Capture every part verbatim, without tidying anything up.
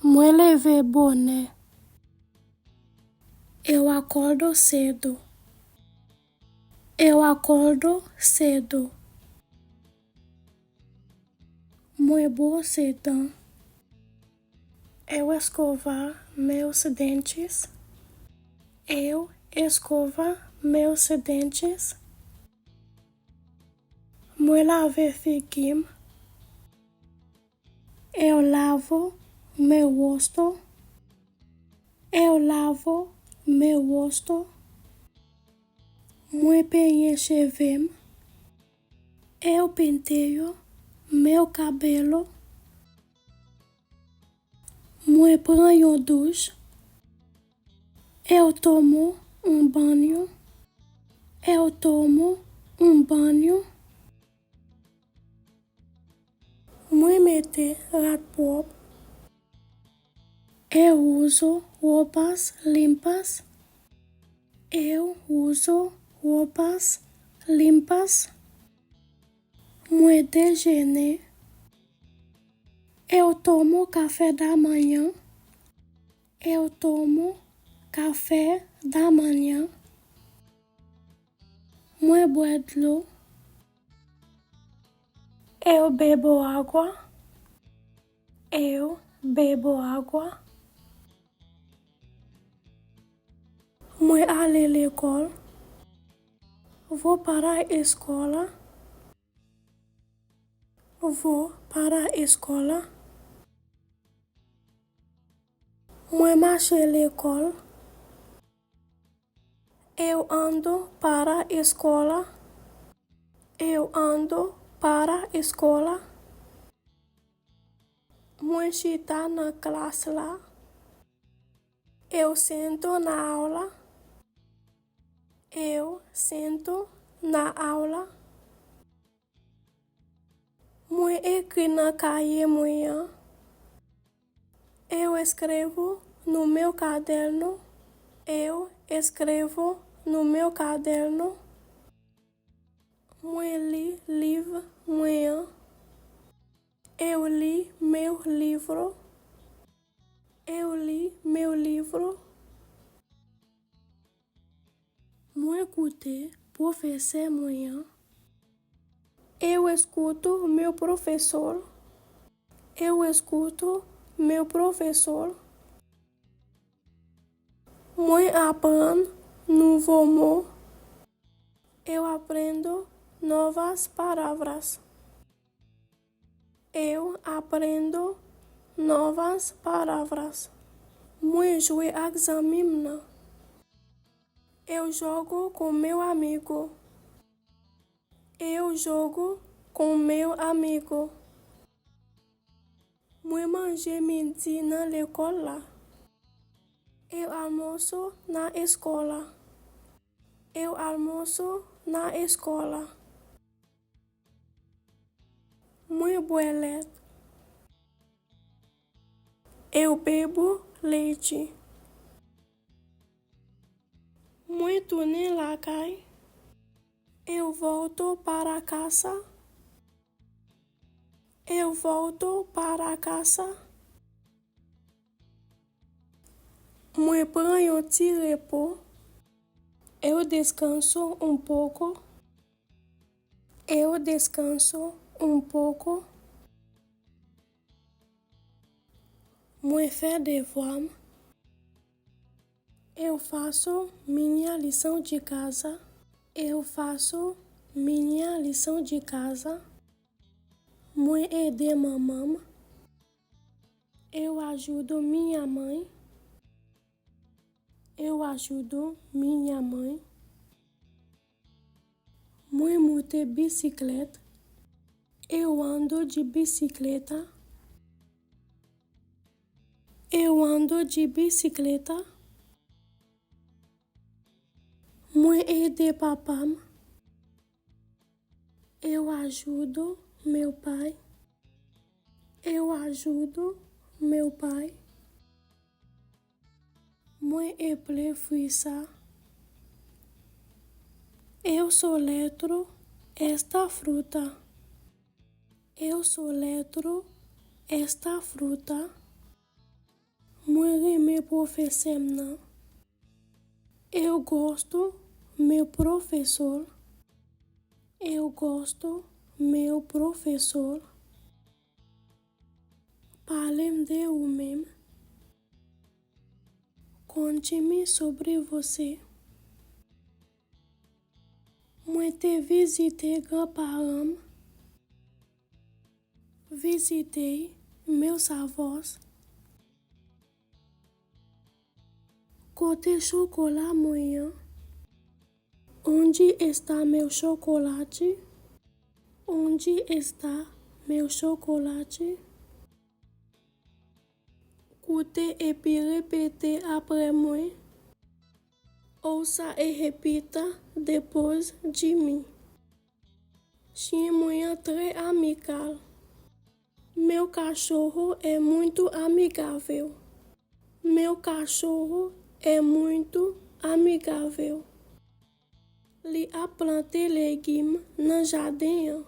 Mwen leve bonè. Eu acordo cedo. Eu acordo cedo. Mwen bwose dan. Eu escova meus dentes. Eu escova meus dentes. Mwen lave figi m. Eu lavo meu rosto. Eu lavo meu rosto. Mwen penyen cheve m. Eu penteio meu cabelo. Mwen pran yon douch. Eu tomo um banho. Eu tomo um banho. Mwen mete rad pwòp. Eu uso roupas limpas. Eu uso roupas limpas. Mwen dejene. Eu tomo café da manhã. Eu tomo café da manhã. Mwen bwè dlo. Eu bebo água. Eu bebo água. Mwen ale lekòl. Vou para a escola. Vou para a escola. Mwen mache lekòl. Eu ando para a escola. Eu ando para a escola. Mwen chita nan klas la. Eu sento na aula. Eu sento na aula. Mwen ekri nan kaye mwen an. Eu escrevo no meu caderno. Eu escrevo no meu caderno. Mwen li liv mwen an. Eu li meu livro. Eu li meu livro. Mwen koute pwofesè mwen an. Eu escuto meu professor. Eu escuto meu professor. Mwen aprann nouvo mo. Eu aprendo novas palavras. Eu aprendo novas palavras. Mwen jwe ak zanmi m nan. Eu jogo com meu amigo. Eu jogo com meu amigo. Mwen manje midi nan lekòl la. Eu almoço na escola. Eu almoço na escola. Mwen bwè lèt. Eu bebo leite. Mwen tounen lakay. Eu volto para casa. Eu volto para casa. Mwen pran yon ti repo. Eu descanso um pouco. Eu descanso um pouco. Mwen fè devwa m. Eu faço minha lição de casa. Eu faço minha lição de casa. Mwen ede manman m. Eu ajudo minha mãe. Eu ajudo minha mãe. Mwen monte bisiklèt. Eu ando de bicicleta. Eu ando de bicicleta. Mwen ede papa m. Eu ajudo meu pai. Eu ajudo meu pai. Mwen eple fwi sa. Eu soletro esta fruta. Eu soletro esta fruta. Mwen renmen pwofesè m nan. Eu gosto meu professor. Eu gosto meu professor. Pale m de ou menm. Conte-me sobre você. Mwen te vizite granparan m. Visitei meus avós. Kote chokola mwen an? Onde está meu chocolate? Onde está meu chocolate? Koute epi repete apre mwen. Ouça e repita depois de mim. Chen mwen an trè amikal. Meu cachorro é muito amigável. Meu cachorro é muito amigável. Li ap plante legim nan jaden an.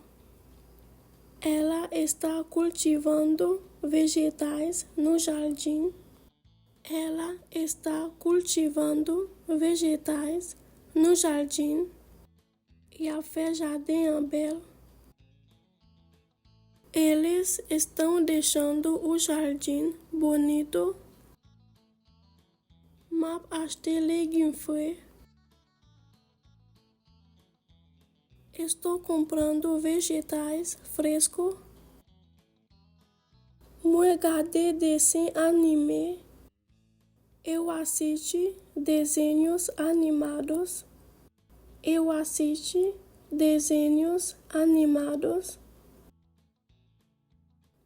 Ela está cultivando vegetais no jardim. Ela está cultivando vegetais no jardim. Y ap fè jaden an bèl. Eles estão deixando o jardim bonito. M ap achte legim fre. Estou comprando vegetais frescos. Mwen gade desen anime. Eu assisti desenhos animados. Eu assisti desenhos animados.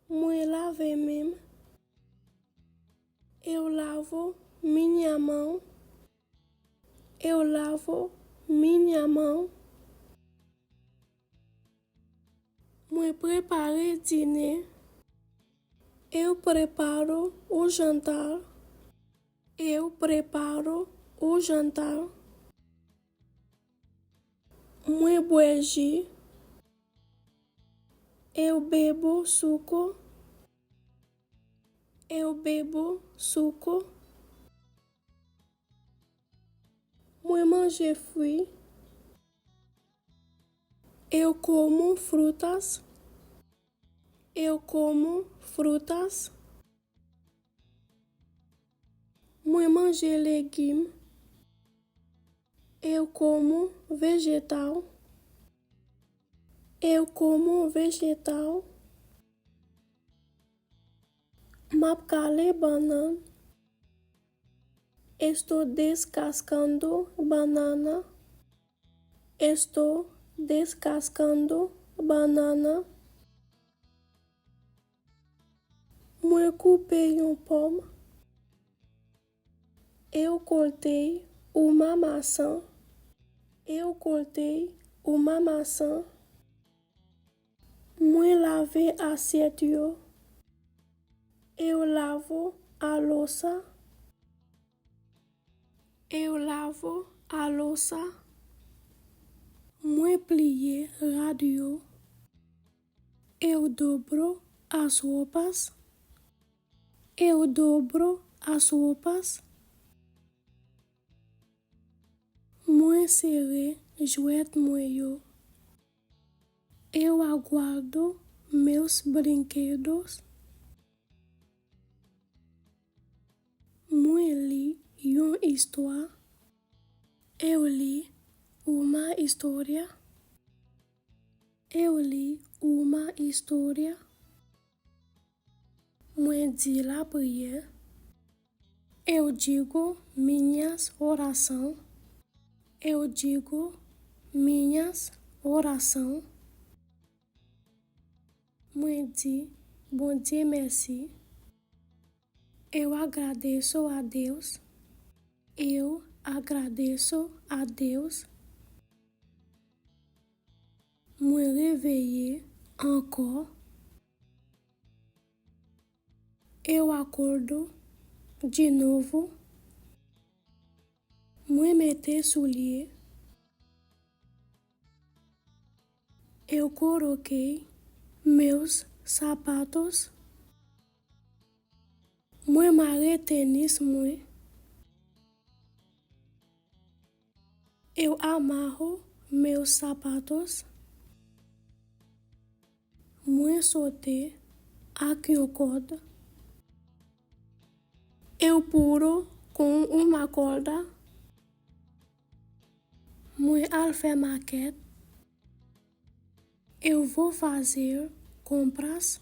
Mwen lave men m. Eu lavo minha mão. Eu lavo minha mão. Mwen prepare dine. Eu preparo o jantar. Eu preparo o jantar. Mwen bwè ji. Eu bebo suco. Eu bebo suco. Mwen manje fwi. Eu como frutas. Eu como frutas. Mwen manje legim. Eu como vegetal. Eu como vegetal. M ap kale bannann. Estou descascando banana. Estou descascando banana. Mwen koupe yon pòm. Eu cortei uma maçã. Eu cortei uma maçã. Mwen lave asyèt yo. Eu lavo a louça. Eu lavo a louça. Mwen pliye rad yo. Eu dobro as roupas. Eu dobro as roupas. Mwen sere jwèt mwen yo. Eu aguardo meus brinquedos. Mwen li yon istwa. Eu li uma história. Eu li uma história. Mwen di lapriyè. Eu digo minhas oração. Eu digo minhas oração. Mwen di Bondye mèsi. Eu agradeço a Deus. Eu agradeço a Deus. Mwen reveye ankò. Eu acordo de novo. Mwen mete soulye. Eu coloquei meus sapatos. Mwen mare tenis mwen. Eu amarro meus sapatos. Mwen sote ak yon kòd. Eu pulo com uma corda. Mwen al fè makèt. Eu vou fazer compras